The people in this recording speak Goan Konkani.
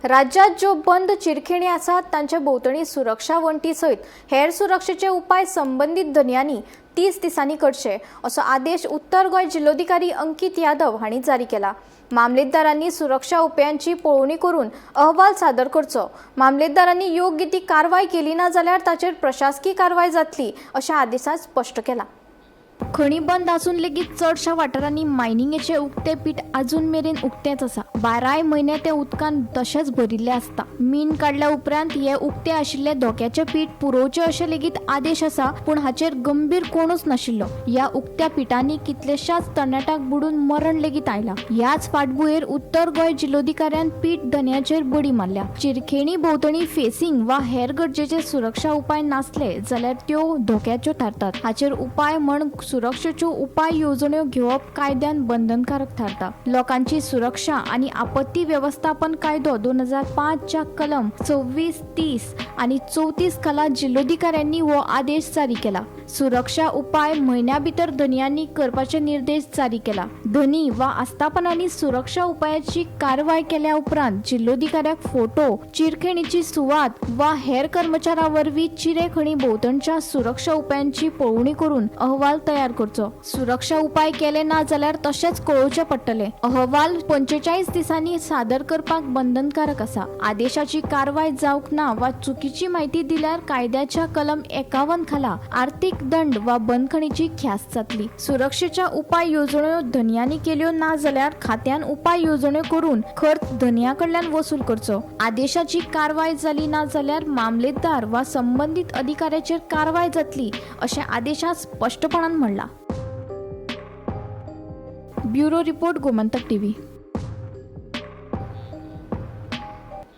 राज्यात ज्यो बंद चिरखेणी आसात तांच्या भोंवतणी सुरक्षा वण्टी सयत हेर सुरक्षेचे उपाय संबंदीत धनयांनी 30 दिसांनी करचे असो आदेश उत्तर गोंय जिल्लोधिकारी अंकित यादव हांणी जारी केला. मामलेदारांनी सुरक्षा उपायांची पळोवणी करून अहवाल सादर करचो. मामलेदारांनी योग्य ती कारवाय केली ना जाल्यार ताचेर प्रशासकी कारवाय जातली अशें आदेशांत स्पश्ट केलां. खणी बंद आसून लेगीत चडशा वाठारांनी मायनिंगेचे उक्ते पीठ अजून मेरेन उक्तेच आसा. 12 म्हयने ते उदकान तशेंच भरिल्ले आसता. मीन काडल्या उपरांत हे उक्ते आशिल्ले धोक्याचे पीठ पुरोवचे अशें लेगीत आदेश आसा, पूण हाचेर गंभीर कोणूच नाशिल्लो. ह्या उक्त्या पिठांनी कितलेशाच तरणाट्यांक बुडून मरण लेगीत आयला. ह्याच फाटभुंयेर उत्तर गोंय जिल्लोधिकाऱ्यान पीठ धनयाचेर बडी मारल्या. चिरखेणी भोंवतणी फेसिंग वा हेर गरजेचे सुरक्षा उपाय नासले जाल्यार त्यो धोक्याच्यो थारतात. हाचेर उपाय म्हण सुरक्षेच्यो उपाय येवजण्यो घेवप कायद्यान बंधनकारक थारता. लोकांची सुरक्षा आनी आपत्ती वेवस्थापन कायदो 2005च्या कलम 26, 30 आनी 34 खाला जिल्लोधिकाऱ्यांनी हो आदेश जारी केला. सुरक्षा उपाय म्हयन्या भितर धनयांनी करपाचे निर्देश जारी केला. धनी वा आस्थापनांनी सुरक्षा उपायाची कारवाय केल्या उपरांत जिल्लोधिकाऱ्याक फोटो, चिरखेणीची सुवात वा हेर कर्मचाऱ्या वरवीं चिरे खणी भोंवतणच्या सुरक्षा उपायांची पळोवणी करून अहवाल तयार करचो. सुरक्षा उपाय केले ना जाल्यार तशेंच कळोवचें पडटलें. अहवाल 45 दिसांनी सादर करपाक बंधनकारक आसा. आदेशाची कारवाय जावंक ना वा चुकीची म्हायती दिल्यार कायद्याच्या कलम 51 खाला आर्थीक दंड वा बंदखणीची ख्यास्त जातली. सुरक्षेच्या उपाय येवजण्यो धनयांनी केल्यो ना जाल्यार खात्यान उपाय येवजण्यो करून खर्च धनया कडल्यान वसूल करचो. आदेशाची कारवाय जाली ना जाल्यार मामलेदार वा संबंदीत अधिकाऱ्याचेर कारवाय जातली अशें आदेशांत स्पश्टपणान म्हणलां. Bureau report, Gomantak TV.